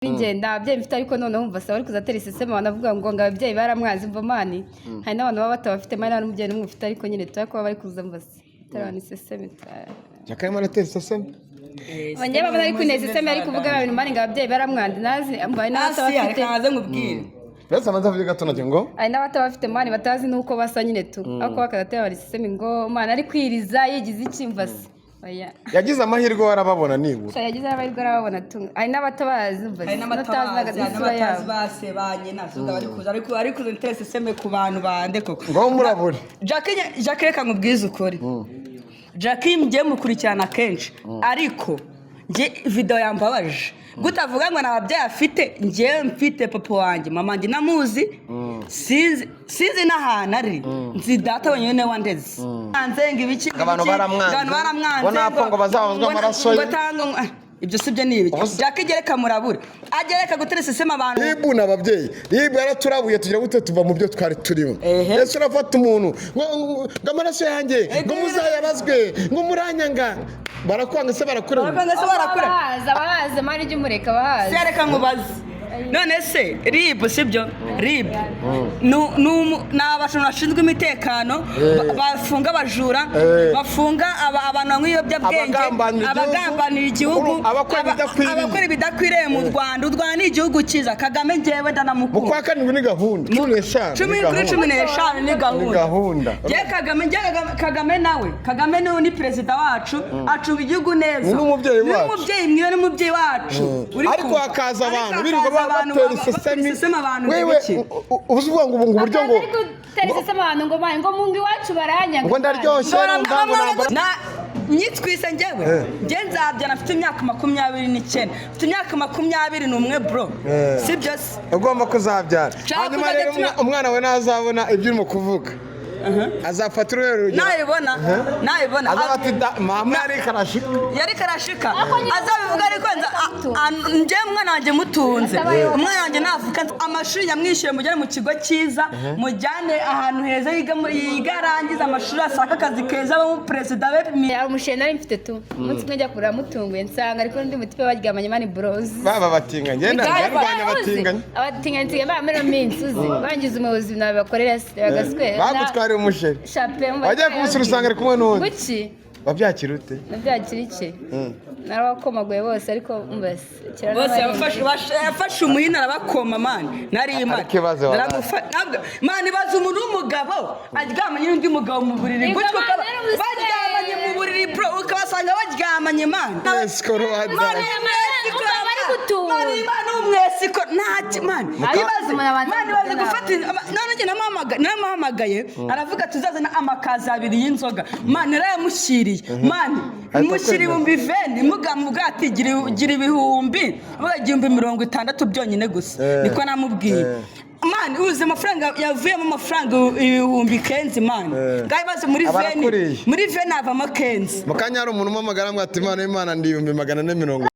Njye nta babyeyi mfite, ariko noneho umva saba, ariko uzatera iseseme. Banavuga ngo ababyeyi baramwanze. Umva man, hari n'abantu baba batabafite man, nta n'umubyeyi n'umwe ufite, ariko nyine tuba kuba bari kuza, mva se abantu iseseme. Jacques arimo aratera iseseme. Njyewe babona ari kwineza iseseme, ari kuvuga ibintu man, ngo ababyeyi baramwanze, nazi umva, hari Hasi n'abatabafite. reka nkaze nkubwire. Mbese amaze avuye gato nacyo ngo Hari n'abatabafite man, batazi n'uko basa nyine tu, ariko bakadatera bari iseseme ngo man ari kwiriza, yigize iki. Mva se, oya. Yagize amahirwe warababona nibura. Sha, yagize amahirwe arababona tu, hari n'abatabazi, umva Hari se, n'abatabazi, n'utazi hari n'isura n'abatazi yabo. Base ba nyina suga bari kuza, ariko ari kuza intera iseseme ku bantu bande koko. Ngo murabure. Jacques, reka nkubwize ukuri. Jacques ngiye mukurikirana kenshi, ariko njye video yambabaje gutavuga ngo nta babyeyi afite. Njyewe mfite papa wanjye, mama wanjye namuzi, sinzi n'ahantu ari. Nzi data wenyine niwe wandeze. Nze ngo ibiki? Ngo abantu ibiki, baramwanze. ngo abantu baramwanze. Ngo napfa ngo bazabazwe amaraso ye. Ngo tanga ibyo si byo, ni ibiki? Jacques gereka murabure, agereka gutera iseseme abantu. RIB ni ababyeyi. RIB yaraturabuye, tugira gute, tuva mu byo twari turimo. Ehe. Ese urafata umuntu ngo amaraso yanjye, ngo muzayabazwe, ngo muranyanga? Barakwanga se? Barakureba. Barakwanga se? Barakure. Abahazi, abahazi man, ujye umureka, abahazi. Se reka nkubaze, none se RIB, sibyo? RIB ni abantu bashinzwe umutekano, bafunga abajura, bafunga abantu banywa ibiyobyabwenge, Abagambanira igihugu. Abagambanira igihugu, Abakora ibidakwiriye. Abakora ibidakwiriye mu Rwanda. U Rwanda ni igihugu cyiza. Kagame njyewe Mu ndanamukunda. kwa karindwi ni gahunda, 15 Cumi ni kuri gahunda. 15 ni Ni gahunda. gahunda. Njye Kagame, njye Kagame, Kagame nawe, Kagame niwe ni perezida wacu, acunga igihugu neza. Ni n'umubyeyi Ni wacu. n'umubyeyi mwiza, ni umubyeyi wacu. Uri Ariko kumva? hakaza Ariko abantu hakaza birirwa abantu batera batera isesemi. isesemi abantu. Wewe Ngo iki? Ubu uvuga ngo ubu ngo uburyo ngo Ari gutera iseseme abantu ngo man, ngo mungu iwacu baranyanga. Ngo ndaryoshye, numva ngo nambara. Na nyitwise njyewe, njye nzabyara mfite imyaka 29, mfite imyaka 21, bro. Sibyo se? Ugomba kuzabyara. Nshaka Hanyuma kuzajya rero umwana we nazabona ibyo urimo kuvuga, azafata uruhe rugero? Nabibona, nabibona. Azaba ati: "Mama yari karashika." Yari karashika, azabivuga, ariko njyewe umwana wanjye mutunze, umwana wanjye navuka amashuri yamwishyuye, mujyane mu kigo cyiza, mujyane ahantu heza yiga, yiga arangize amashuri, ashaka akazi keza, abe perezida, abe Hari umushinga nari mfite tu, umunsi umwe njya kureba mutunguye, nsanga ariko n'undi mutipe baryamanye man, bros. Baba batinganye, ngenda ndarwanya abatinganyi. Abatinganyi nsigaye mbara muri minsi, uzi bangize umuyobozi nabibakorera bagaswe. Bagutwariye umusheri. Shape. Wajya kumusura usanga ari kumwe n'undi. Guki? Wabyakira ute? Nabyakira iki? Narabakomaguye bose, ariko mbese Bose yafashe umuhini arabakoma man, nari imana. Ariko ibaze wabaye. Man, ibaze umuntu w'umugabo aryamanye n'undi mugabo mu buriri Yego, gutyo man, yari umusore. Baryamanye mu buriri, bro, ukabasanga baryamanye, man. Esikoro. Man, Umva bari gutura. Man, man, umwesiko ntaki, man. Ariko Ibaze umuntu abanza man, ibaze kuvuga. Gufata none njye naramuhamagaye, aravuga tuzazana amakazi abiri y'inzoga. Man, narayamushyiriye, man, Ahita mushyira akwemera. 20,000, mugamuga ati gira ibihumbi, avuga 60,000 byonyine gusa. Niko namubwiye. Man, uzi amafaranga yavuyemo? Amafaranga ibihumbi kenzi, man. Ngaho ibaze muri Aba veni. arakuriye. Muri veni havamo kenzi. Mu kanya hari umuntu umuhamagara ngo ati: "Imana y'Imana, ndi 440."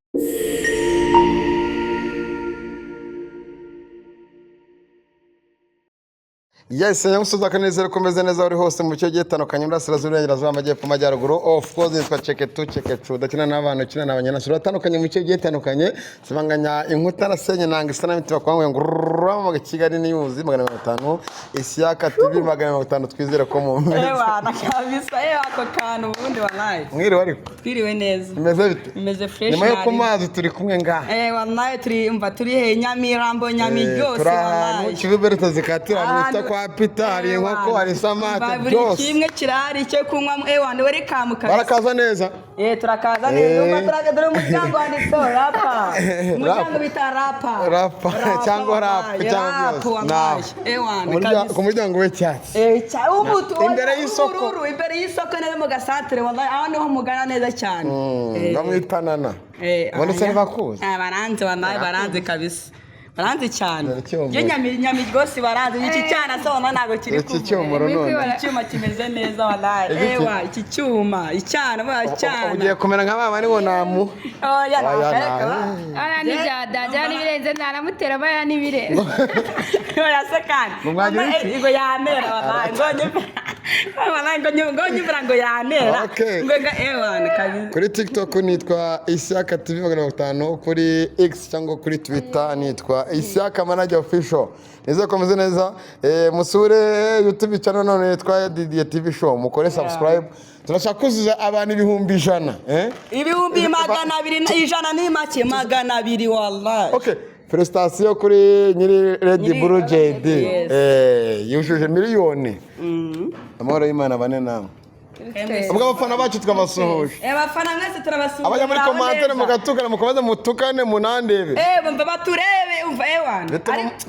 Yes, nyamusozi, akanezero komeze neza aho uri hose mu bice bigiye bitandukanye, Burasirazuba, Iburengerazuba, Amajyepfo, Amajyaruguru. Of course yitwa Ceketu Cekecu, udakina n'abana, ukina n'abanyanasura batandukanye mu bice bigiye bitandukanye. Sibanganya inkuta nasenye nanga isa n'imitima kwa ngo rurama. Kigali News 500, Isiyaka TV 500, twizere ko mu Ewa na kabisa, ewa ako kantu ubundi wallahi. Mwiriwe ariko? Twiriwe neza. Bimeze bite? Bimeze fresh. Nyuma yo ku Nari. mazi turi kumwe ngaha. Wallahi turi, umva, turi he? Nyamirambo, Nyami ryose. Turi ahantu Wallahi. Kivu Berito zikatira, ahantu bita Ahantu- kwa Pita. Hari inkoko, hari isamake, Umva, buri byose. kimwe kirahari icyo kunywa, ewa ni welcome kabisa. Barakaza neza. Turakaza neza. Umva, turakaza, dore umuryango wanditseho rapa. Umuryango Rapa. bita rapa. Rapa cyangwa rap wallahi, cyangwa rap byose. wallahi. Nawe. Ewa Ku muryango w'icyatsi. Imbere y'isoko. Ubururu, imbere y'isoko neza mu gasantere, wallahi aho niho mugana neza cyane. Bamwitanana. Ubona se ntibakuzi? Ah, baranze wallahi, baranze kabisa, baranze cyane. Dore icyomoro. Njye nyami rwose baranze. Iki cyana se wallahi ntabwo kiri Iki cyomoro none. Iki cyuma kimeze neza wallahi. Iki? Ewa iki cyuma, icyana ba cyana. Ugiye kumera nka ba bandi ngo namu. Oya. Oya, Ntakareka ba. Ara n'ibyadajya n'ibirenze, ntanamutera baya n'ibirenze. Oya se kandi. Ngo mwagira Mama, iki? Ngo yamera wallahi, ngo Wallahi, ngo nyumvira ngo yantera. Okay. Ngo ewana kabisa. Kuri TikTok nitwa Isiaka TV 500, kuri X cyangwa kuri Twitter nitwa Isiaka Manager Official. Nizere ko meze neza. Musure YouTube channel none yitwa Didier TV Show, mukore subscribe. Turashaka kuzuza abantu 100,000, eh? 200,000 100 ni make, 200 wallahi. Okay, félicitations kuri nyiri Red Blue JD. Yes. Yujuje miliyoni. Amahoro y'Imana bane namwe. Ubwo abafana bacu twabasuhuje. Abafana mwese turabasuhuje. Abajya muri Muraho commentaire neza. Mugatukana, mukomeze mutukane, munandebe. Bumva baturebe, umva ewana.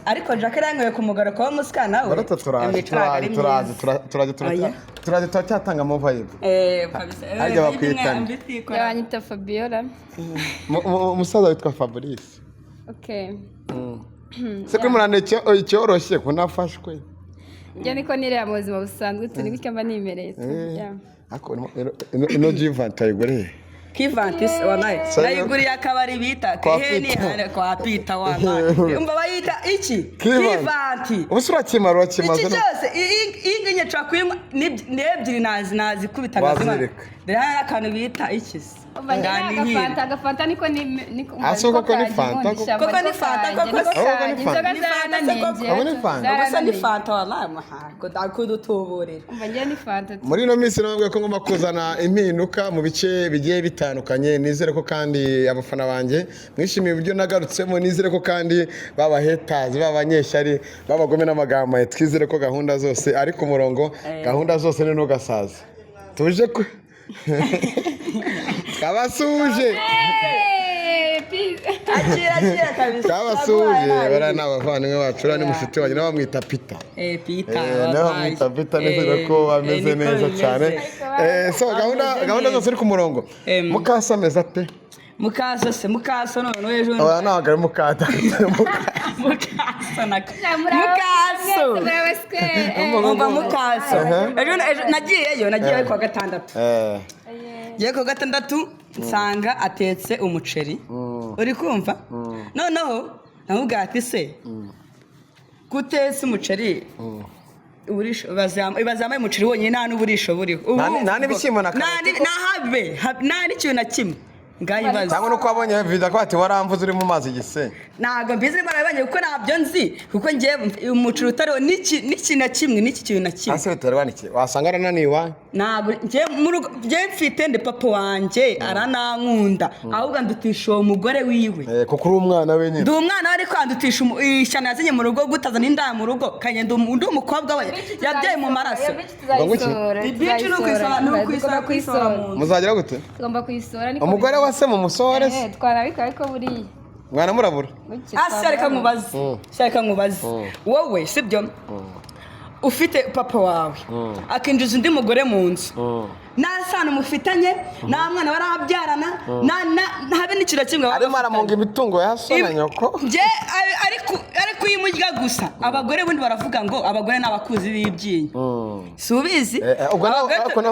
Ariko Jack yanyweye ku mugaruko wa musika nawe. Barata turaje. Imico ntabwo ari Turaje, myiza. turaje, turaje. Oya. Turaje, turacyatanga vibe. Kabisa. Harya bakwitana. Mbitikora. Yabanyita Fabiola. Umusaza witwa Fabrice. Okay. Se kuri murande icyoroshye ko nafashwe? Njye niko nireba mu buzima busanzwe, turi gutya mba nimereye tu. Yeah. Ariko ino Jivanti ayiguriye? Kivantis wallahi. Nayiguriye akabari bita Kwa Keheni. Peter. Kwa Peter wallahi. Umva, bayita iki? Kivanti. Kivanti. Ubu se urakimara, urakimaze? Iki cyose, iyi ngiyi nshobora kuyinywa ni ebyiri, nazikubita nkazima. Wazireka. Dore hano akantu bita iki se? Umva, njye Ngani ni nkiri. agafanta, agafanta niko niko. Ah, so koko ni Fanta, koko? Koko ni Fanta, koko niko se. Ahubwo ni kanjye. Inzoga Fanta. Ni Fanta se zarananiye koko? njyewe Ahubwo ni tu, Fanta. Ubwo se ni zarananiye. Fanta wallahi, muhako ndakudutuburira. Umva, njye ni Fanta tu. Muri ino minsi nababwiye ko ngomba kuzana impinduka mu bice bigiye bitandukanye. Nizere ko kandi abafana banjye mwishimiye uburyo nagarutsemo. Nizere ko kandi baba haters, baba abanyeshyari, babagome n'amagambo, twizere ko gahunda zose ari ku murongo. Gahunda zose ni ntugasaze tuje ku twabasuje. Hey, peace. Akira, akira kabisa. Twabasuje. Bariya ni abavandimwe bacu, uriya ni mushuti wanjye nawe bamwita Peter. Peter. Nawe bamwita Peter. Nizere ko ameze neza cyane. So gahunda Ameze gahunda neza. zose iri ku murongo. Mukasa ameze ate? Mukaso se, mukaso none ejo. Oya, ntabwo ari mukata. Mukaso na mukaso. Umva, mukaso ejo nagiyeyo kuwa gatandatu. Ngiye kuwa gatandatu nsanga atetse umuceri, uri kumva? Noneho namubwira ati: "Se kutetse umuceri, bazambaye umuceri wonyine, nta n'uburisho buriho." Nta n'ibishyimbo na karoti. Nta habe nta n'ikintu na kimwe, ngayibaza. Cyangwa nuko wabonye video ko ati waramvuze uri mu mazi igisenyi. Ntabwo mbizi niba barabibanye, kuko ntabyo nzi, kuko ngewe umuceri utariho n'iki na kimwe, n'iki kintu na kimwe. Hasi biterwa n'iki? Wasanga arananiwe iwanyu. Ntabwo ngewe mu rugo ngewe mfite nde? Papa wanjye aranankunda, ahubwo andutisha uwo mugore wiwe. Kuko uri umwana we nyine. Ndi umwana we, ariko andutisha ishyano yazanye mu rugo, gutazana inda mu rugo, kanye ndi umukobwa we yabyaye mu maraso. Ibici ni ukuyisora, kuyisora mu nzu. Muzagira gute? Tugomba kuyisora niko. Umugore wa se mumusore se? Twanabikora ariko buriya Mwana murabura. Buke Ah, se reka twabura. nkubaze, se reka nkubaze, wowe sibyo, ufite papa wawe akinjiza undi mugore mu nzu, nta sano mufitanye, nta mwana barabyarana, habe n'ikintu na kimwe baba Arimo aramunga imitungo ya so na nyoko. Nge ari kuyimurya gusa. Abagore bundi baravuga ngo abagore ni abakuzi b'ibyinyo, si ubizi? Ubwo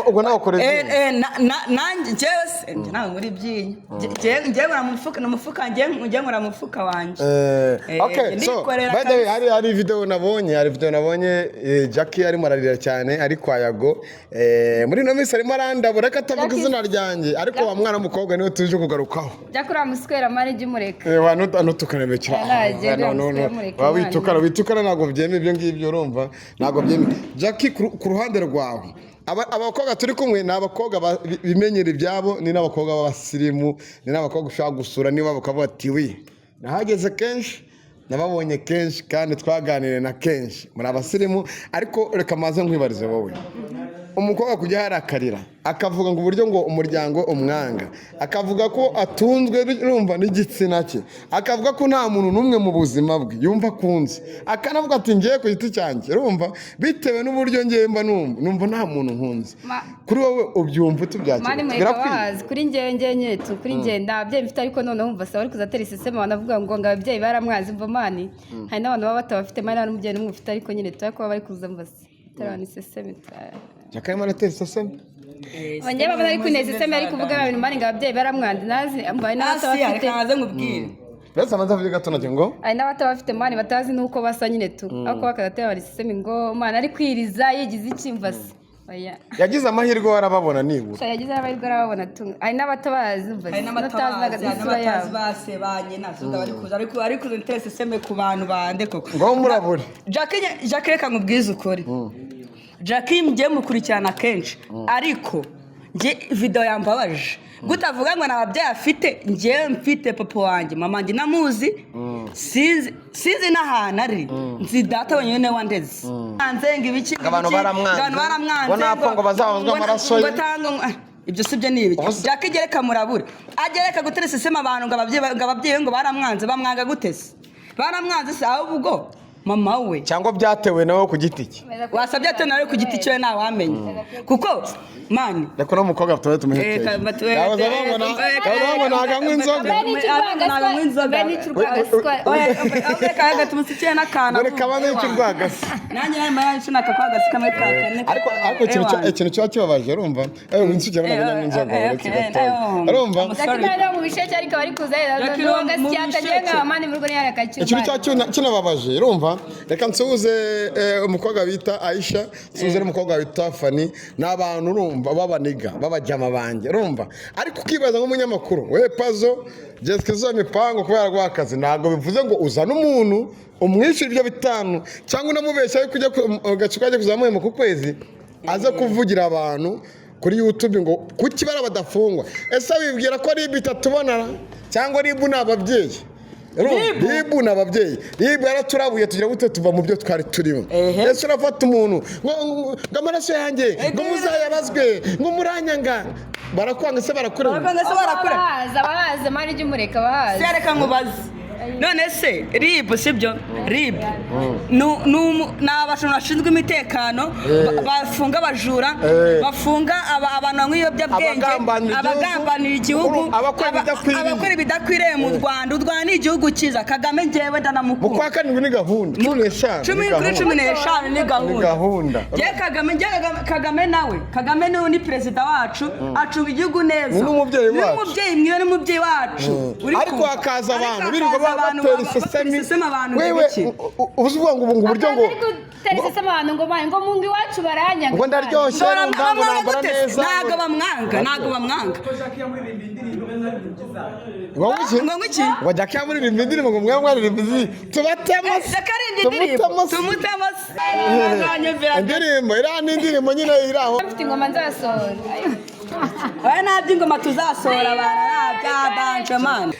ubwo nawe ukora ibyinyo. Nanjye njyewe se njye ntabwo nkora ibyinyo. Njyewe nkora mu mufuka, ni umufuka, njyewe nkora mu mufuka wanjye. Okay, so ndikorera by the way, kabisa. hari video nabonye Jackie arimo ararira cyane ari kwa Yago. Muri ino minsi arimo arandabura ko atavuga izina ryanjye, ariko wa mwana w'umukobwa niwe tuje kugarukaho. Jya kuri wa muswera mani, jya umureka. Wa nutukanebekera. Nagenda No, no, no. mureka. Wa Imana. witukana, witukana, ntabwo byemewe ibyo ngibyo, urumva? Ntabwo byemewe. Jackie, ku ruhande rwawe, abakobwa turi kumwe ni abakobwa bimenyera ibyabo, ni n'abakobwa b'abasirimu, ni n'abakobwa ushobora gusura niba bakavuga ati: "Wi nahageze kenshi, nababonye kenshi kandi twaganiriye na kenshi, muri abasirimu." Ariko reka maze nkwibarize wowe, umukobwa kujya yarakarira akavuga ngo uburyo ngo umuryango umwanga, akavuga ko atunzwe urumva n'igitsina cye, akavuga ko nta muntu n'umwe mu buzima bwe yumva akunze, akanavuga ati: "Ngiye ku giti cyanjye, urumva, bitewe n'uburyo ngiye mba numva nta muntu nkunze." Kuri wowe ubyumva utubyakira? Mani mureka. Birakwiye? Bahazi kuri njye, njye nyine tu, kuri njye nta babyeyi mfite, ariko noneho wumva saba bari kuzatera iseseme, banavuga ngo ababyeyi baramwanze. Umva mani, hari n'abantu baba batabafite mani, nta n'umubyeyi n'umwe ufite, ariko nyine tuba kuba bari kuza mva se terabana iseseme. Jackie arimo aratera iseseme. Njyewe babona ari kwineza iseseme, ari kuvuga ibintu mani ngo ababyeyi baramwanze, nazi umva hari Hasi n'abatabafite. reka nze nkubwire. Mbese amaze avuge gato nacyo ngo Hari n'abatabafite mani, batazi n'uko basa nyine tu, ariko bakazatera bari iseseme ngo mani ari kwiriza yigize iki, mva se. Oya. Yagize amahirwe warababona nibura. Sha, yagize amahirwe arababona tu. Hari n'abatabazi umva, Hari n'abatazi n'abatabazi, hari n'isura n'abatazi yabo. base ba nyina suda bari kuza, ariko ari kuza interese seme ku bantu bande koko. Ngo murabure. Jackie, reka nkubwize ukuri. Jackie njye mukurikirana kenshi, ariko njye video yambabaje gutavuga ngo nta babyeyi afite. Njye mfite papa wanjye, mama wanjye namuzi, sinzi n'ahantu ari, nzi data wenyine niwe wandeze. Nze ngo ibiki Ngo abantu ibiki, baramwanze. ngo abantu baramwanze, Ngo napfa ngo bazabazwe amaraso ye. ngo atanga ibyo si byo ni ibiki. Jackie gereka murabure, agereka gutera iseseme abantu ngo ababyeyi be ngo baramwanze. Bamwanga gute se? Baramwanze se ahubwo mama we? Cyangwa byatewe nawe ku giti cye? Wasabye ate nawe ku giti cyiwe? Ntawamenya kuko man. Reka uno mukobwa tube tumuhekeje. Yahoze bambona, yahoze bambona akanywa inzoga. Mbe n'ikirwagasi, Inzoga. mbe n'ikirwagasi. Reka tumusikiye n'akantu. Ngo reka banze ikirwagasi. Nanjye nari mayanje naka kwagasi kamwe ka kane. Ariko ikintu kiba kibabaje, urumva, insuki yabona abanywa inzoga uretse gatoya, urumva. Jackie nawe mu bisheke, ariko bari kuza Jackie no mu n'uwagasi atagiye bisheke. nka mani mu rugo ntiyarakacyuma. Ikintu cya kinababaje, urumva. Reka nsuhuze umukobwa bita Aisha, nsuhuze n'umukobwa bita Fani. Ni abantu, urumva, b'abaniga b'abajama banjye, urumva. Ariko ukibaza nk'umunyamakuru we Pazo Jessica, izo mipango kubera guha akazi ntabwo bivuze ngo uzane umuntu umwishyura ibyo bitanu cyangwa unamubeshya yuko ujya gacupa ajya kuzamuhemba ku kwezi, aza kuvugira abantu kuri YouTube ngo kuki bara badafungwa. Ese wibwira ko RIB itatubona cyangwa RIB ni ababyeyi? RIB? RIB ni ababyeyi. RIB yaraturabuye tugira gute, tuva mu byo twari turimo. Ese urafata umuntu ngo amaraso yanjye ngo muzayabazwe, ngo muranyanga, barakwanga se barakureba? Barakwanga se barakure? Abahaza, abahaza mani, ujye umureka abahaza. Se reka nkubaze, none se RIB, sibyo? RIB ni abantu bashinzwe umutekano, bafunga abajura, bafunga abantu banywa ibiyobyabwenge, abagambanira igihugu, abagambanira igihugu, abakora ibidakwiriye. Abakora ibidakwiriye mu Rwanda. U Rwanda ni igihugu cyiza. Kagame ngewe Mu ndanamukunda. kwa karindwi ni gahunda, 15. Cumi Ni kuri gahunda. 15 ni Ni gahunda. gahunda. Njye Kagame, njye Kagame nawe, Kagame niwe ni perezida wacu, acunga igihugu neza. Ni n'umubyeyi Ni wacu. n'umubyeyi mwiza, ni umubyeyi wacu. Uri Ariko kumva? hakaza Ariko abantu hakaza birirwa abantu batera batera isesemi. isesemi abantu. Wewe Ngo iki? uzi uvuga ngo ubu ngo uburyo ngo ariko utera isesemi abantu ngo mani, ngo mungu iwacu baranyanga. Ngo ndaryoshye, Ngo numva ngo bamwanga nambara gute se? neza. Ntabwo bamwanga, ntabwo bamwanga. Ngo iki? Ngo ngwiki? Ngo Jackie yamuririmba indirimbo, ngo mwe mwaririmba izi tubatemo se. Jackie aririmba indirimbo. Tumutemo se. Tumutemo se. Indirimbo iriya ni indirimbo nyine iri aho. Mfite ingoma nzasohora. Oya, nta by'ingoma tuzasohora, barabya man.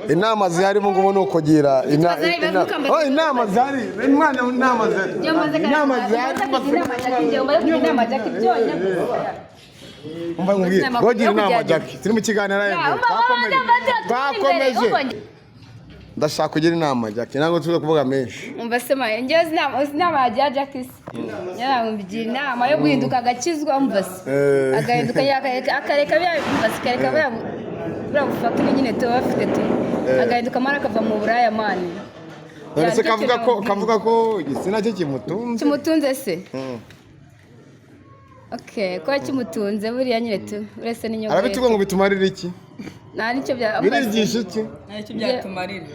Inama zihari ubu ngubu ni ukugira Zihari, bavuga Oh, inama zihari, imana, inama zihari, inama zihari. Inama Jackie, njye umaze kugira inama Jackie byonyine. Umva nkubwire, Inama ngo gira yo inama kujya- Jackie, turi mu kiganiro Ya, yewe. umva, Twakomeje, twakomeje. umva, Ndashaka kugira inama Jackie, ntabwo tuza kuvuga menshi. Umva se ma, njyewe uzi inama yagira Jackie se? Njyewe namugira inama yo guhinduka agakizwa, umva se. Agahinduka akareka bya, umva se, akareka buriya bufatanye nyine tuba bafite tu. Agahinduka mara akava mu buraya man. None se Ya, nicyo kavuga ko kintu kavuga ko igitsina cye kimutunze? Kimutunze se? Okay, kuba kimutunze buriya nyine tu, uretse n'inyungu. Arabituvuga ngo bitumarire iki? Nta nicyo bya umva se. Birigisha iki? Ntacyo byatumarira.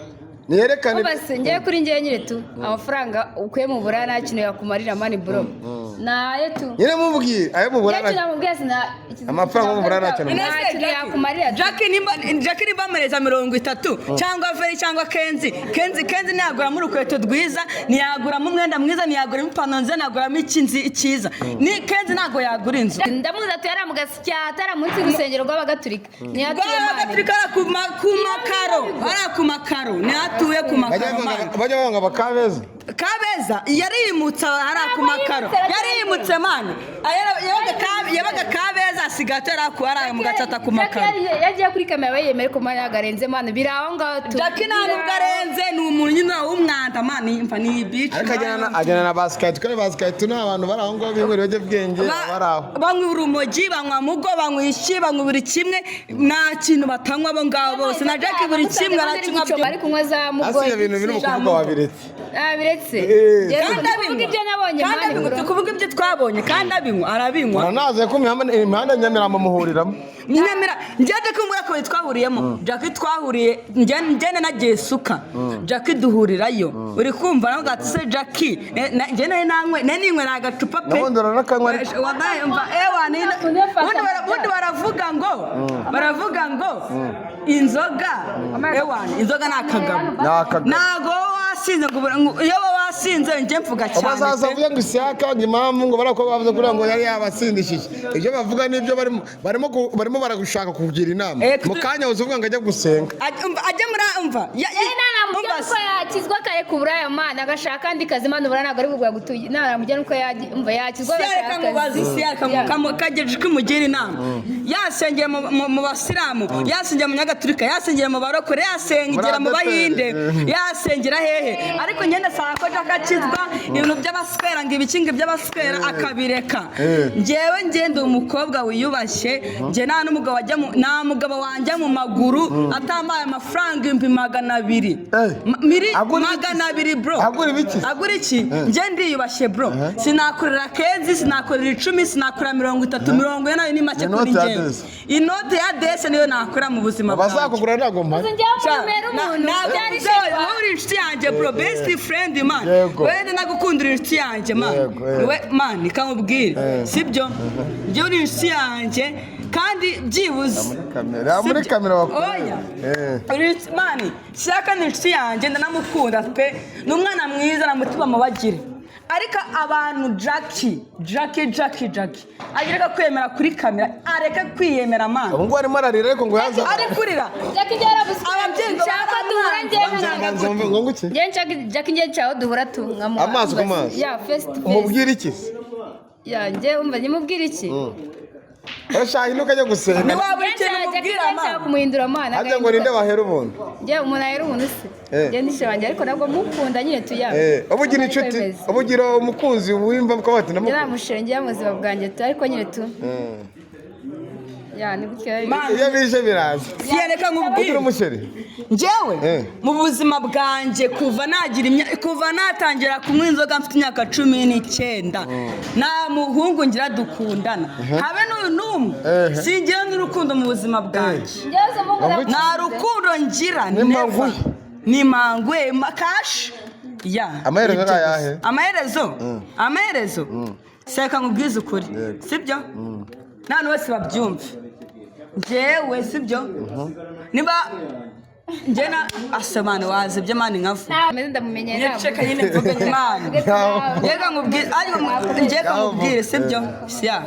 Niyerekane. Umva se, njyewe kuri njyewe nyine tu, amafaranga ukuye mu buraya nta kintu yakumarira man, bro, nayo tu. Nyine mubwiye ayo mu Njyewe buraya. ikintu namubwiye Amafaranga yo mu buraya nta kintu. nta kintu yakumarira tu. Jackie nimba amuhereza 30 cyangwa veri cyangwa Kenzi, Kenzi ntiyaguramo urukweto rwiza, ntiyaguramo umwenda mwiza, ntiyaguramo ipantaro nziza, ntiyaguramo ikinzi cyiza. Ni Kenzi ntabwo yagura inzu. Ndamuzi atuye hariya mu Gasyata, hariya munsi y'urusengero rw'Abagatulika niyo atuye man. Rw'Abagatulika, hariya ku makaro, hariya ku makaro niho atuye, ku Bajya makaro banga man. Bajya banga bakabeza. Kabeza yarimutse hariya ku makaro, yarimutse man. Yabaga Kabeza, asigaye atera ku hariya mu Gatsata ku makaro. Jackie yagiye kuri kamera bayemere ko man yagarenze man, biri aho ngaho tu. Jackie nta nubwo arenze, ni umuntu nyine w'umwanda man, mva ni bici. Ariko ajyana na basiketi, kandi basiketi ni abantu bari aho ngaho binywera ibiyobyabwenge bari aho. Banywa urumogi, banywa mugo, banywa iki, banywa buri kimwe, nta kintu batanywa abo ngabo bose. Na Jackie buri kimwe arakinywa. Bari kunywa za mugo. Hasi ibyo bintu biri mu kuvuga wabiretse. Ah, biretse. Kandi Njyewe kuvuga ibyo nabonye kandi man, abinywa bro. Tukuvuga ibyo twabonye, kandi abinywa, arabinywa. Uranaze ko imihanda Nyamirambo muhuriramo. Nyamira njye Jackie mbura ko twahuriyemo. Jackie twahuriye, njye nagiye suka Jackie duhurirayo. Uri kumva nawe ati se Jackie, njye nari nanywe, nari ninywera agacupa pe. Nabundi uranakanywa ariko. Wallahi, umva, ewa ubundi baravuga ngo inzoga, ewa, inzoga ni akagabo. Ni akagabo. Ntago wowe wasinze ngo iyo wowe wasinze, njye mvuga cyane Bazaza pe. avuge ngo Isiyaka, ngo impamvu ngo bariya ko bavuze kuriya ngo yari yabasindishije. Ibyo bavuga nibyo barimo, barimo baragushaka kukugira inama. Mu kanya uza uvuga ngo ajya gusenga. Umva, ajya muri, umva, Namujya umva uko yakizwa akareka uburaya mana, agashaka andi kazi mana. Uburaya ntabwo ari bugura gutuye. Namujya nuko umva yakizwa Siyareka agashaka nkubaze. akazi. Siyareka kagejeje ko imugira inama, yasengera mu basilamu, yasengera mu nyagatulika, yasengera mu barokore, yasengera mu Muri bahinde, ADEPR. yasengera hehe, ariko ngenda asanga ko Jack akizwa ibintu by'abaswera, ngo ibikingi by'abaswera akabireka. Njyewe ngenda umukobwa wiyubashye, njye nta n'umugabo wajya nta mugabo wanjya mu maguru atampaye amafaranga 200,000. Agura ibiki? 200, bro. Agura ibiki? Agura iki? Njye ndiyubashye, bro. Sinakorera kenzi, sinakorera 10, sinakorera 30, 40 nayo ni make kuri Inoti ya njyewe. desi. Inote ya desi niyo nakora mu buzima bwanjye. Bazakugura ntabwo mpari. Uzi njyewe umuntu umuntu Ntabwo byari wowe uri inshuti yanjye, bro, best friend, man. Wenda nagukundira inshuti yanjye, man. Yego, yego. We man, kamubwire, sibyo? Njyewe uri inshuti yanjye kandi byibuze Muri kamera, muri Sibyo? kamera bakora. Oya. Man, Shyaka ni inshuti yanjye, ndanamukunda pe, ni umwana mwiza na mutima mubagire. Ariko abantu, Jackie, Jackie, Jackie, Jackie areka kwiyemera kuri kamera, areke kwiyemera, man. Ubu ngubu arimo ararira ariko ngo yaza. Ari kurira. Jackie njye yarabuze. Ababyeyi ngo Nshaka duhura njyewe. Banza wumve ngo nguki? Njye nshaka Jackie, njye nshaka duhura tu nkamuha. Amaso ku maso. Ya, face to face. Umubwire iki se? Ya, njye umva nyimubwira iki? Urashaka inuka ajya gusenga. Ntiwabura Njye ikintu nshaka Jackie, umubwira, njye nshaka man. kumuhindura mana. Harya ngo ninde wahera ubuntu? Njye umuntu ahera ubuntu se? Njye nishe wanjye, ariko nabwo mukunda nyine tuya. Uba ugira inshuti, uba ugira umukunzi wiyumva ko bati Njye ndamukunda. namushengeye mu buzima bwanjye tu, ariko nyine tu. Ya, ni gutyo. Man. Iyo bije biraza. Siyareka nkubwire. Ugira umusheri? Njyewe mu buzima bwanjye, kuva nagira kuva natangira kunywa inzoga mfite imyaka 19, nta muhungu ngira dukundana, habe n'uyu n'umwe. Singira n'urukundo mu buzima bwanjye. Njyewe uzi umuhungu Ngo Nta rukundo ngira. Ni Never. manguhe. Ni manguhe kashi ya. Amaherezo Ibyo ni gusa. ayahe? Amaherezo, seka nkubwize ukuri, sibyo? N'abantu bose babyumve, njyewe sibyo, niba njye na asemani wazibye man nkavu. Meze ndamumenye. Nyeceka nyine mvuge imana. Reka nkubwire, ariko njye kamubwire, sibyo? Siya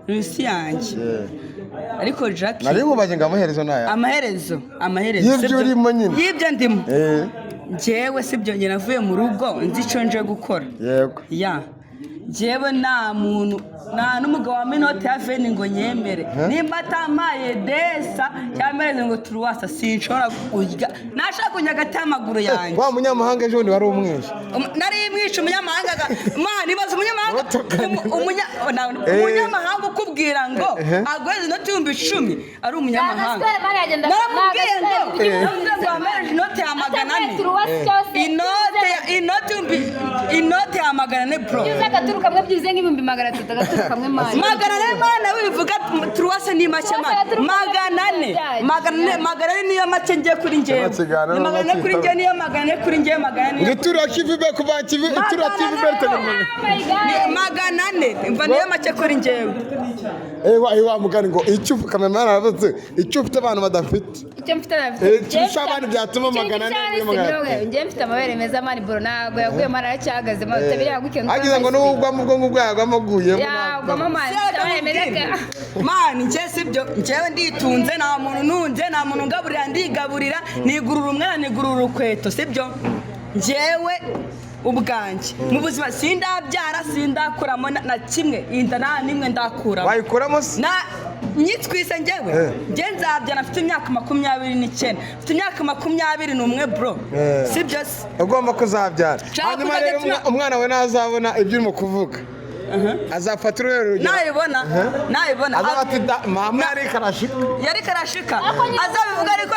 ni isi yanjye, ariko Jackie Nari nkubaje ngo amaherezo ni aya. Amaherezo, Y'ibyo sibyo? urimo nyine. Y'ibyo ndimo. Njyewe sibyo, njye navuye mu rugo nzi icyo nje gukora. Ya, njyewe nta muntu, nta n'umugabo wa minoti ya veni ngo nyemere nimba atampaye desa cyangwa ameze ngo turuwasa, sinshobora kurya, nashaka kujya hagati y'amaguru yanjye. Wa munyamahanga ejo bundi wari umwishe. Nari mwishe umunyamahanga man, ibaze umunyamahanga. Utukanye. Umunyamahanga ukubwira ngo aguheze inoti 10,000 ari umunyamahanga. Naramubwiye ngo, naramubwiye ngo wampereje inoti ya 400, inote ya 400, bro. Byiza agaturu kamwe, byize nk'300,000 agaturu kamwe, man. 400, man, wivuga turuwase ni make, man. 400, 400, 400 niyo make ngiye kuri njyewe. Kino kiganiro Ni 400 kuri njyewe, niyo 400 kuri njyewe, 400 niyo. Ngo itura kivi be kuva kivi, itura kivi be. Oh my God. 400 mva niyo make kuri njyewe. Wa mugani ngo icyo kamera aravuze icyo ufite abantu badafite. Icyo mfite nafite. Icyo urusha abandi byatuma 400 Icyo 400. njye mfite amabere meza, man, bro, ntabwo yaguye, man, aracyahagaze, man, utabiriya yaguke. Agize ngo n'ugwamo ubwo ngubwo yagwamo aguyemo. Yagwamo, man, mfite amabere meza. Man, njye sibyo, njyewe nditunze, nta muntu ntunze, nta muntu ngaburira, ndigaburira, nigurura umwana, nigurura urukweto, sibyo? Njyewe ubwanjye mu buzima sindabyara, sindakuramo na kimwe, inda nta n'imwe ndakuramo. Wayikuramo se? Na nyitwise njyewe. Njye nzabyara mfite imyaka 29, mfite imyaka 21, bro. Sibyo se? Ugomba kuzabyara. Nshaka Hanyuma kuzajya rero umwana we ntazabona ibyo urimo kuvuga. Azafata uruhe rugero? Nayibona, nayibona. Azaba ati: "Mama yari karashika." Yari karashika, azabivuga. Ariko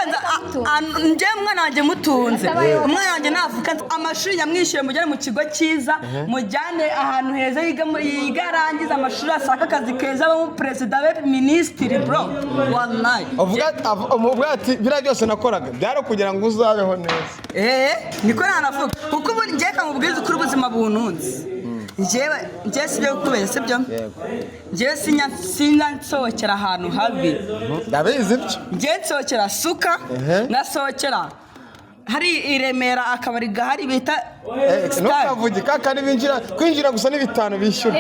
njye umwana wanjye mutunze, umwana wanjye navuka amashuri yamwishyuye, mujyane mu kigo cyiza, mujyane ahantu heza yiga, yiga arangiza amashuri, ashaka akazi keza, abe perezida, abe minisitiri, bro, wallahi. Uvuga ati: "Biriya byose nakoraga byari ukugira ngo uzabeho neza." Eh, niko nanavuga, kuko ubu njye kamubwiza ukuri, ubuzima buntunze njyewe, njyewe si ibyo kukubeshya, sibyo? Njyewe sinya nsohokera ahantu habi. Ndabizi ibyo. Njyewe nsohokera Suka, nasohokera hari i Remera, akabari gahari bita Star. Ntukavuge kakandi binjira, kwinjira gusa ni 5 bishyura.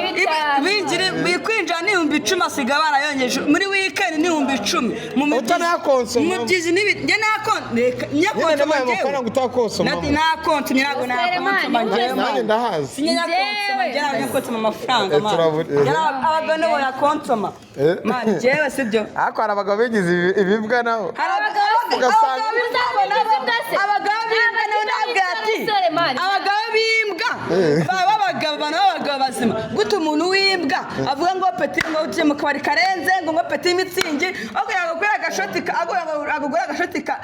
Binjira, kwinjira ni 10,000, asiga barayongeje. Muri weekend ni 10,000. Mu mibyizi- Utanakonsoma. Mu byizi nibi njye nakon reka Nyine nyakonsoma. nabaye Njyewe amafaranga utakonsomamo. Nakonsomye, ntabwo nakonsoma njyewe. Nanjye ndahazi. Sinyakonsoma njyewe, ntabwo nyakonsoma amafaranga, man. Eh. Njye abagabo nibo yakonsoma, man, njyewe sibyo. Ariko hari abagabo bigize ibibwa nabo. Hari Ugasanga- abagabo b'imbwa nabo, abagabo b'imbwa nabo nabwo ati abagabo b'imbwa baba abagabo, abantu b'abagabo bazima gute? Umuntu w'imbwa avuga ngo petit, ngo ugiye mu kabari karenze, ngo petit Mützig, aho kugira ngo agure agashoti agure agashoti ka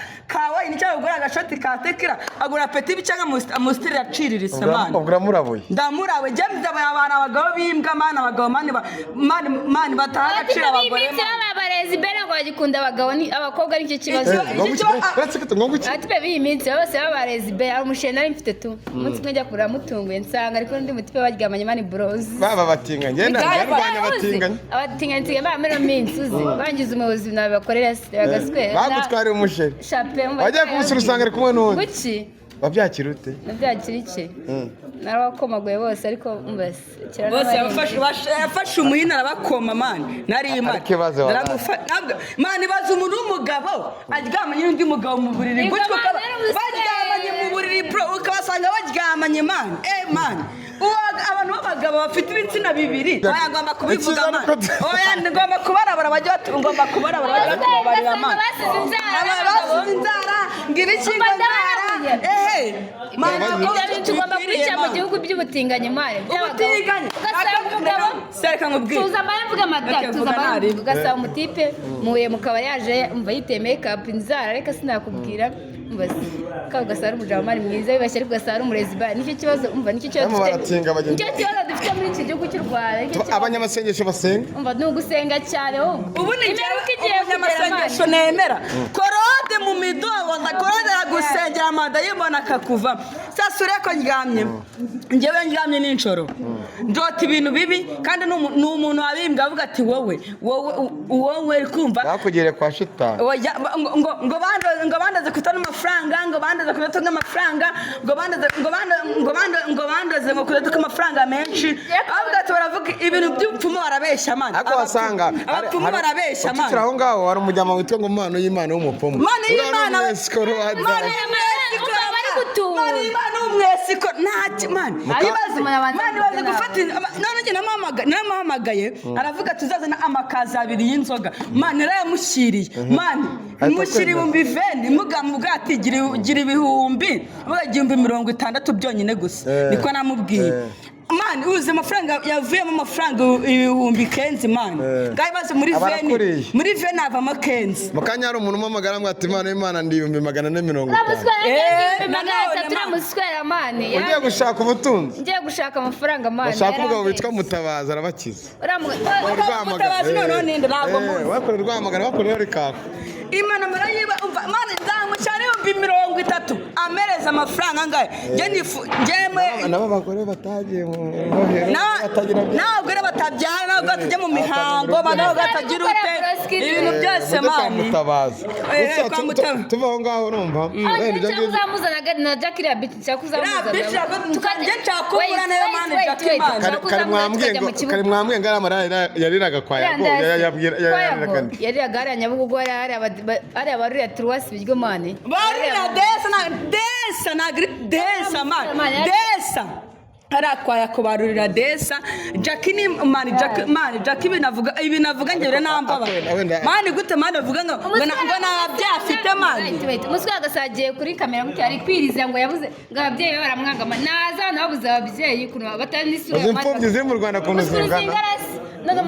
wine cyangwa agure agashoti ka tequila, agura petit cyangwa Amstel aciriritse, man. Ubwo uramurabuye. Ndamurawe njye, ndabaye abantu, abagabo b'imbwa, man, abagabo, man, man, man, bataha agaciro abagore, iminsi man. y'abarezi bene ngo bagikunda abagabo ni abakobwa, nicyo kibazo. Ngo guki? Uretse ko ngo guki? Ati b'iyi minsi bose b'abarezi be, hari umushinga nari mfite tu, umunsi umwe njya kureba mutunguye nsanga ariko n'undi mutipe baryamanye, man, bros. Baba batinganye, ngenda ndarwanya abatinganyi. Abatinganyi nsigaye ba muri ino minsi uzi bangize umuyobozi nawe bakorera bagaswera. Bagutwariye umusheri. Shape. Wajya kumusura usanga ari kumwe n'undi. Kuki? Wabyakira ute? Nabyakira iki? Narabakomaguye bose, ariko mbese Bose yafashe umuhini arabakoma, man, nari imana. Ariko ibaze wallahi. Man, ibaze umuntu w'umugabo aryamanye n'undi mugabo mu buriri Yego, gutyo, man, ukaba yari umusore. Baryamanye mu buriri, bro, ukabasanga baryamanye, man, eh man. Abantu b'abagabo bafite ibitsina bibiri, oya, ngomba kubivuga. Icyiza Man, ni uko- oya, ngomba kubarabara, bajya ngomba kubarabara bajya batubabarira, man. Basize inzara. Aba N'abagabo. basize inzara, ngo ibiki, ngo Umva, inzara. ndabarabuye. Ehe man, Ibyo bintu tugomba kubica mu gihugu by'ubutinganyi, man, by'abagabo. Ubutinganyi. Ugasanga umugabo Sereka nkubwire. Tuza amara mvuga amata. Okay, Tuza vuga. amara. Ntari. Ugasaba umutipe muhuye mu kabari, yaje umva yiteye make up, inzara, reka sinakubwira, umva ka ugasaba ari umujama, man, mwiza wibashye, ariko ugasaba ari umurezi ba, nicyo kibazo, umva, nicyo kibazo Bamwe dufite. baratinga bagenda. Nicyo kibazo dufite muri iki gihugu cy'u Rwanda, nicyo kibazo. Abanyamasengesho basenga. Umva, ni ugusenga cyane wowe. Ubu ni Imperuka igiye kugera, umunyamasengesho man. nemera Korode mu midobo, Korode aragusengera amadayimoni akakuva. Sasa ureko ko ndyamye, njyewe ndyamye nijoro ndota ibintu bibi, kandi ni umuntu wabimbwa avuga ati: "Wowe, wowe, wowe kumva." Bakugiriye kwa shitani. Oya, ngo bandoze kutana amafaranga, ngo bandoze kudatunga amafaranga, ngo bandoze, ngo bandoze ngo kudatunga amafaranga menshi. Avuga ati baravuga ibintu by'ubupfumu, barabeshya, man. Ariko wasanga Abapfumu barabeshya, man. Ukikira aho ngaho hari umujyama witwa ngo Mpano y'Imana w'umupfumu. Mana y'Imana. Uriya ni umwesikoro wa Mana data. y'umwesiko. Bari gutura. Mana y'Imana w'umwesiko, nta man. Ariko Ibaze, umuntu abanza man, ibaze kuvuga. Gufata none njye naramuhamagaye, aravuga tuzazana amakazi abiri y'inzoga, man, narayamushyiriye, man. Ahita Mushyira akwemera. 20,000, mugamuga ati gira ibihumbi, avuga 60,000 byonyine gusa. Niko namubwiye. Man, uzi amafaranga yavuyemo? Amafaranga ibihumbi kenzi, man. Ngaho ibaze muri Aba veni. arakuriye. Muri veni havamo kenzi. Mu kanya hari umuntu umamagara ngo ati: "Impano y'Imana ndi 450,000." Uramuswera. 300,000, Nanone, uramuswera, man. Ugiye gushaka ubutunzi. Ngiye gushaka amafaranga, man. Bashaka umugabo witwa Mutabazi, arabakiza. Uramu Mutabazi noneho ninde? Ntabwo muzi. Bakorera Rwamagana, bakorera rikaka. Imana murayiba, umva, mana, nzamucyara 30,000, amereza amafaranga angahe? Njye nifu njyewe. Nabo abagore batagiye mu rohero batagira bya N'abagore batabyara, n'abagore batajya mu mihango, n'abagore batagira ute, ibintu byose, Mujye kwa man. Mutabazi. Eh, Gusa kwa Mutabazi. tuva aho ngaho urumva wenda ibyo Nshaka ngibyo uzamuzana na Jack, iriya bitch nshaka uzamuzana. Iriya bitch njye nshaka kubura nayo, man, Jack, man. Kare mwambwiye ngo kare mwambwiye ngo ari amarira yariraga kwa Yago, yabwira yariraga nde? Yariraga hariya Nyabugogo, hariya hariya barurira turuwasi ibiryo, man. Barira desa na desa na desa, man, desa. Hariya kwa Yakobarurira desa. Jackie ni man, Jackie man, Jackie ibintu avuga njyewe nambaba. Wenda- Man, gute man avuga ngo nta babyeyi afite, man? Wait, wait. Umusore agasagiye kuri kamera gutya ari kwiriza ngo yabuze, ngo ababyeyi be baramwanga. Naza hano babuze ababyeyi, ukuntu batari n'isura. Uzi imfubyi ziri mu Rwanda ukuntu zingana? None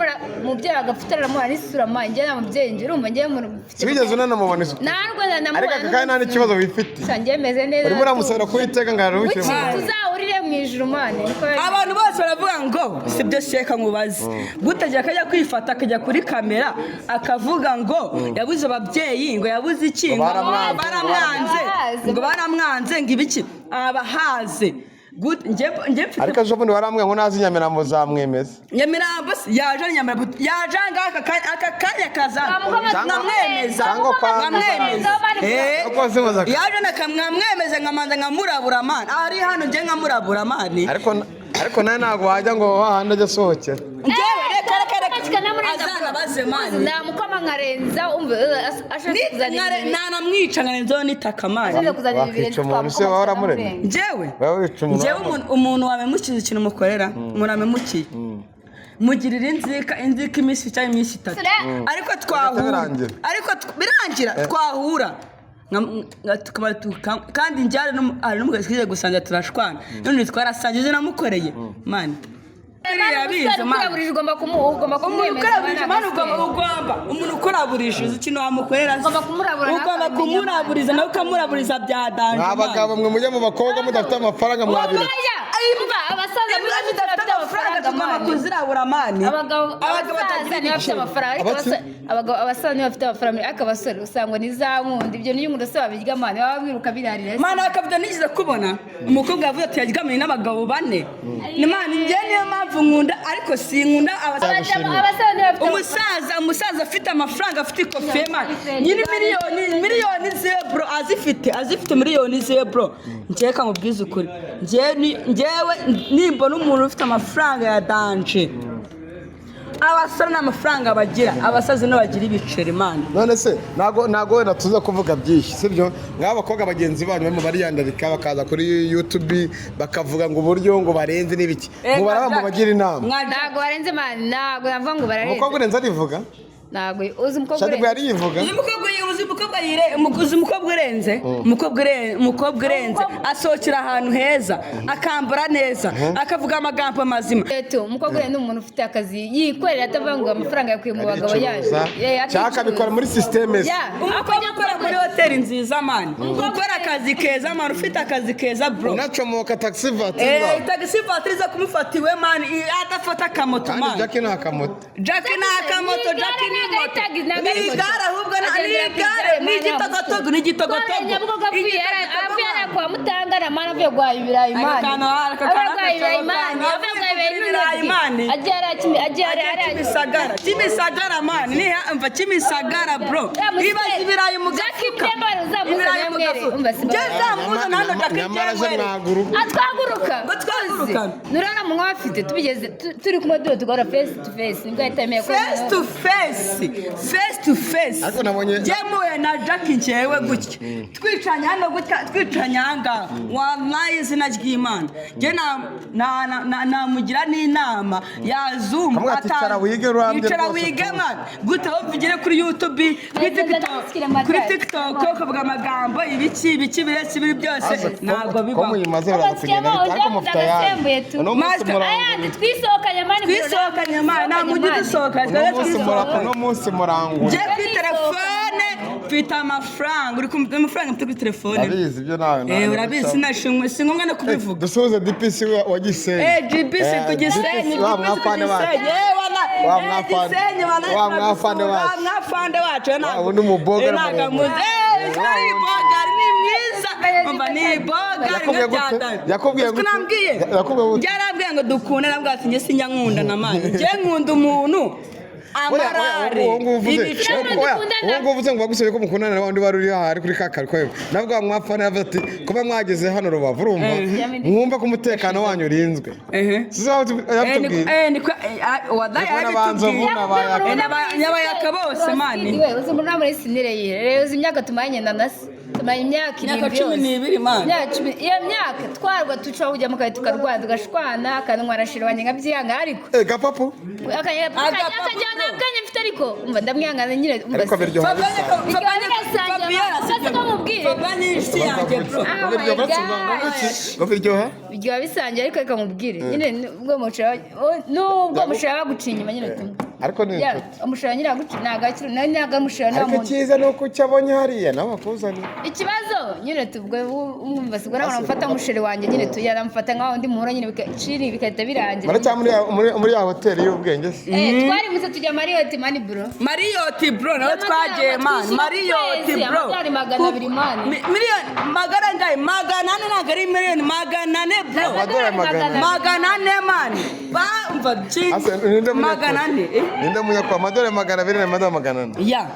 umubyeyi agapfa aramuha n'isura. Man, njye nta mubyeyi njye, urumva njye umuntu mfite. Wigeze unanamubona isuku? Ntabwo nanamubona. Ariko aka kanya nta n'ikibazo wifitiye. Sha, njye meze neza. Urimo uramusabira kuwiteka ngo aruhukire mu Buki mahoro. tuzahurire mu ijuru, man, niko. Abantu bose baravuga ngo sibyo. Sheka nkubaze, gute ajya akajya kwifata, akajya kuri kamera akavuga ngo yabuze ababyeyi, ngo yabuze iki, ngo baramwanze, baramwanze, ngo baramwanze, ngo ibiki, abahaze. Gute njye mfite Ariko ejo bundi warambwiye ngo nazi Nyamirambo zamwemeza. Nyamirambo se yaje ari Nyamirambo, yaje ahangaha aka kanya kaza nkamwemeza. Cyangwa kwa- Nkamwemeza. Uko zimuza- Yaje nkamwemeza, nkamanza nkamurabura, man, ari hano njye nkamurabura, man. Ariko nawe ntabwo wajya ngo hahandi ajya asohokera. Njyewe reka, reka, reka, azanabaze, man. Namukoma nkarenza, umva ashaka kuzana ibintu. Nanamwica nkarenzaho n'itaka, man. Ashaka kuzana ibintu. Wakica umuntu se, waba waramuremye? Njyewe Waba wica umuntu? Njyewe umuntu wamemukiye, ikintu mukorera umuntu wamemukiye, mugirira inzika iminsi cyangwa iminsi 3, ariko twahura Birangira. Ariko birangira twahura kandi njye hari n'umugabo twize gusangira turashwana, none twarasangiye namukoreye, man, biriya biza, man. Ukuraburije ugomba Umuntu kumwemeza. ukurabuje, man, ugomba umuntu ukurabuje, uzi ikintu wamukorera se? Ugomba kumurabura nawe Ugomba akabimenya. kumuraburiza nawe ukamuraburiza bya danger. Mwa bagabo mwe, mujye mu bakobwa mudafite amafaranga mwabireka. Oya, umva, abasaza Imbwa zidafite amafaranga tugomba kuzirabura, man. Abagabo Abagabo abasaza batagira nibo bafite ibiceri. amafaranga, ariko Abaki? Abagabo abasaza nibo bafite amafaranga, ariko abasore usanga ni za nkundi, ibyo niyo umuntu se wabirya, man, baba biruka birarira. Man, akavuga nigeze kubona umukobwa yavuze ati yaryamanye n'abagabo bane. Ni man, njye niyo mpamvu nkunda, ariko sinkunda abasaza. Abasaza nibo bafite Umusaza afite amafaranga, afite ikofi, man, nyiri miliyoni, miliyoni ziwe, bro, azifite miliyoni ziwe, bro. Njyewe kamubwiza ukuri, njyewe nimbona umuntu ufite amafaranga ya danger, abasore n'amafaranga bagira, abasaza nibo bagira ibiceri, man. None se ntago wenda tuza kuvuga byinshi, sibyo? Nk'aba bakobwa bagenzi banyu barimo bariyandarika, bakaza kuri YouTube bakavuga ngo uburyo ngo barenze n'ibiki, ngo baraba ngo bagira inama. Ntabwo barenze, man, ntabwo navuga ngo bararenze. Umukobwa urenze arivuga. Ntabwo uzi umukobwa Shaddy urenze. yariyivuga. Uzi umukobwa urenze, umukobwa urenze asohokera ahantu heza, akambara neza, akavuga amagambo mazima. Eto, umukobwa urenze ni umuntu ufite akazi yikorera, atavuga ngo amafaranga yakuye mu bagabo yaje. Aricuruza cyangwa akabikora muri système ze. Umukobwa ukora muri hoteli nziza, man, ukora akazi keza, man, ufite akazi keza, bro. Unacomoka taxi voiture. Taxi voiture iza kumufata iwe, man, adafata akamoto. Kandi Man, Jackie ni akamoto. Jackie ni akamoto, Jackie ni moto, ni igare ahubwo, ni igare, ni igitogotogo, ni igitogotogo. Nyabugogo avuye avuye kwa Mutangana, man, avuye guhaha ibirayi, man. Aka Avuye kantu guhaha ibirayi, man, avuye guhaha ibirayi, man. Agiye hariya agiye hariya. Agiye Kimisagara, Kimisagara, man, ni mva Kimisagara, bro. Ibaze ibirayi mu Jackie gafuka. Mbembe uzamuza Ibirayi mu namwere. gafuka. Umva si Njye nzamuza hano Jackie Nyamara je Njye mwaguruka. Atwaguruka. Ngo twaguruka. Nurana munywa afite tubigeze turi kumwe duhe tugora face to face, nibwo ahita yemeye ko Face to face, face to face. Ariko nabonye- Njye mpuye na Jackie njyewe gutya, twicanye hano gutya, twicanye aha ngaha, wallahi, izina ry'Imana, njye namugira n'inama yazumva. Kamwe ati, "Icara wige urambye Icara rwose wige utuze." man, gute aho ugere kuri YouTube, kuri TikTok, kuri TikTok ukavuga amagambo ibiki ibiki biretse ibiri byose, ntabwo Ko bibaho. muyimaze baraza kugenda bite? Ariko mufite ayandi uno munsi. Master, Ayandi twisohokanye, man. Twisohokanye, man, nta mujyi dusohoka. Uno munsi uno munsi murangura. Njye kuri telefone mfite amafaranga, uri kumva amafaranga mfite kuri telefone? Ndabizi ibyo nawe. Eh, urabizi, sinashimwe, si ngombwa no kubivuga. Dusuhuze DPC wa Gisenyi. Eh, GBC ku Gisenyi. Wa GBC ku mwafande wacu. Gisenyi, eh, wana Wa eh, mwafande. Gisenyi, wana Wa mwafande wacu. wa mwafande wacu, ntabwo Wa wundi muboga eh, ntabwo muremure. muzi, eh, ni bogari, ni mwiza, umva, ni bogari. Yakubwiye gute? Yakubwiye gute? Nambwiye. Yakubwiye gute? Yarambwiye ngo dukunde, arambwira ati njye sinjya nkunda na man, njye nkunda umuntu amarare Uwo nguwo uvuze ibice. Oya, uwo nguwo uvuze ngo bagusabye ko mukundana na wundi wari uri aha ari kuri ka kariko, nabwo wa mwafana yavuze ati kuba mwageze hano Rubavu, urumva mwumva ko umutekano wanyu urinzwe. Ehe. Sizo yabitubwiye. Niko wadaye. Ndikubona abanzovu n'abayaka. N'abayaka bose, man. We uzi umuntu muri sinire yihe rero, uzi imyaka tumaranye na nasi. Mara imyaka Imyaka 7 cumi yose. n'ibiri, man. Imyaka 10, iyo myaka twarwa tucaho kujya mu kabari tukarwana tugashwana, akantwara shira wanjye nkabyihanga, ariko Eh, gapapu. Agapapu, akajyana bro. nta bwenge mfite, ariko umva ndamwihangana nyine, umva Ariko se. biryoha Fabian bisa. Fabian Fabian Ese ko mubwire? Fabian ni inshuti yanjye, bro. Oh Ngo my biryoha gosh. ngo biryoha. Biryoha bisangiye, ariko reka mubwire nyine, nubwo mushira baguciye inyuma nyine tumwe. Ariko ni Ya, inshuti. umushira nyine aguciye ntabwo akiri nawe, ntabwo amushira nta Ariko muntu. icyiza ni uko icyo abonye hariya nawe akuzaniye. Ikibazo nyine tubwo umwumva sibwo nabona mufata umusheri wanjye nyine tuyaramufata nka wundi muhura nyine bikaciri bigahita birangira. Muracyari muri ya hoteli y'ubwenge se? Eh, twarimutse tujya Marriott, man, bro. Marriott, bro, nawe Amadolari twagiye, man. twishyura Marriott, ku kwezi, bro. amadolari 200, man. Miliyoni magana angahe? 400, ntabwo ari miliyoni 400, bro. Amadolari 400. 400, man, bamva Ase, ninde munyakuri? 400, eh? Ninde munyakuri? Amadolari 200 n'amadolari 400. Ya.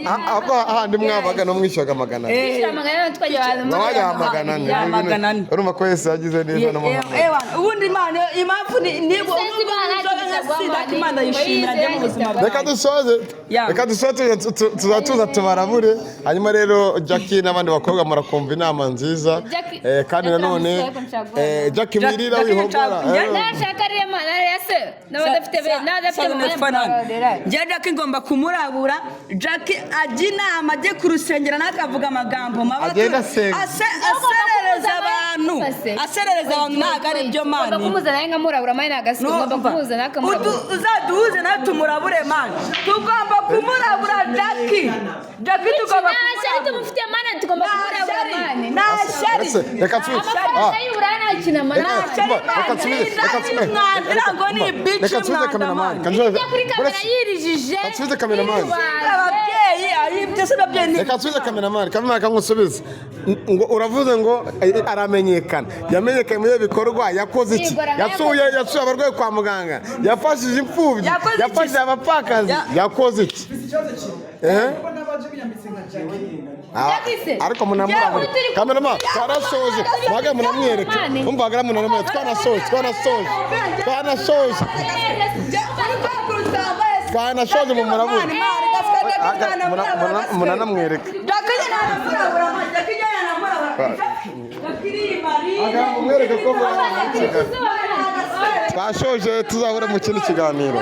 Ahubwo ahandi mwabaga no mwishyuraga 400. Eh. Twishyura 400 twajya ahantu Nawe wajya 400. Ya, 400. Urumva ko Yesu yagize neza n'umuhamagaro. Ewa, ubundi Imana impamvu ni niba Sinzi nubwo Imana inzoga nta nka sida kintu Imana yishimira njye mu buzima Reka bwanjye. Reka dusoze. Ya. Reka dusoze, tuzatuza tubarabure. Hanyuma rero Jackie n'abandi bakobwa murakumva inama nziza. Jackie- Kandi Jackie nanone aramusaba ko nshaka Jackie Jack- wirira Jackie wihogora. nshaka- Nashaka rema narese n'abadafite n'abadafite Njye Jackie ngomba kumurabura. Jackie ajya inama, ajye ku rusengero ntakavuga amagambo mabi. Agenda asenga. Aserereza abantu, aserereza abantu, ntabwo ari byo, Ngomba man. kumuzana nawe nkamurabura, man, nagasiga ngomba kumuzana akamurabura. Uzaduhuze nawe tumurabure, man. Tugomba kumurabura Jackie. Jackie tugomba Nta shyari kumurabura. tumufitiye, man, tugomba Nta kumurabura, shyari, man. nta shyari. Ese, reka nsubize. Amafaranga y'uburaya nta kintu amara. Reka Shyari, reka nsubize, reka nsubize. umwanda, ngo ni ibici Reka nsubize umwanda, cameraman. man. Kansubize. Ijya kuri kamera yirijije. Reka nsubize cameraman. Yirubaze. Ababyeyi, ayi byose ababyeyi ni Reka nsubize cameraman, cameraman kangusubize. Ngo uravuze ngo aramenyekana, yamenyekanye muri ibyo bikorwa yakoze iki? Yego, Yasuye abarwayi kwa muganga, yafashije imfubyi, Yakoze iki? yafashije abapfakazi, yakoze iki? Ikibazo kimwe Ehe. kuko n'abaje biyambitse nka Jackie. Ah, Jackie se? ariko munamurabura Yewe, turi- cameraman, twarasoje, mwage munamwereke, umva hagara munamwereke, twanasoje, twanasoje, twanasoje, twanasoje, mumurabure. Munanamwereke. Mumwereke ko twashoje, tuzahura mu kindi kiganiro.